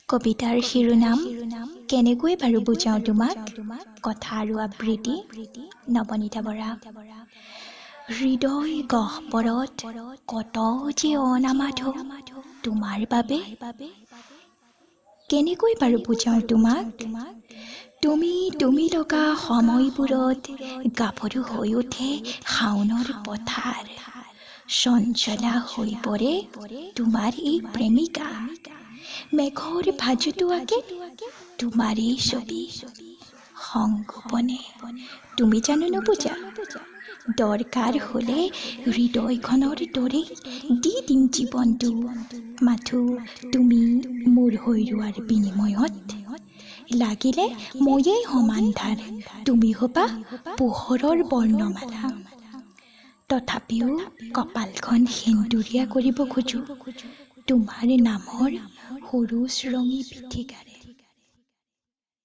কবিতাৰ শিৰোনাম কেনেকৈ বাৰু বুজাওঁ তোমাক, কথা আৰু আবৃত্তি নৱনীতা বৰা। হৃদয় গহ্বৰত কত যে অনামাধো তোমাৰ বাবে, কেনেকৈ বাৰু বুজাওঁ তোমাক। তুমি তুমি লগা সময়বোৰত গাভৰু হৈ উঠে শাওনৰ পথাৰ, চঞ্চলা হৈ পৰে তোমাৰ এই প্ৰেমিকা। মেঘৰ ভাঁজতো আঁকে তোমাৰেই ছবি সংগোপনে, তুমি জানো নুবুজা। দৰকাৰ হ'লে হৃদয়খনৰ দৰেই দি দিম জীৱনটো, মাথো তুমি মোৰ হৈ ৰোৱাৰ বিনিময়ত। লাগিলে ময়েই সমান্ধাৰ, তুমি হ'বা পোহৰৰ বৰ্ণমালা। তথাপিও কপালখন সেন্দুৰীয়া কৰিব খোজোঁ তোমাৰ নামৰ সৰুজ ৰঙী পিঠিকাৰে।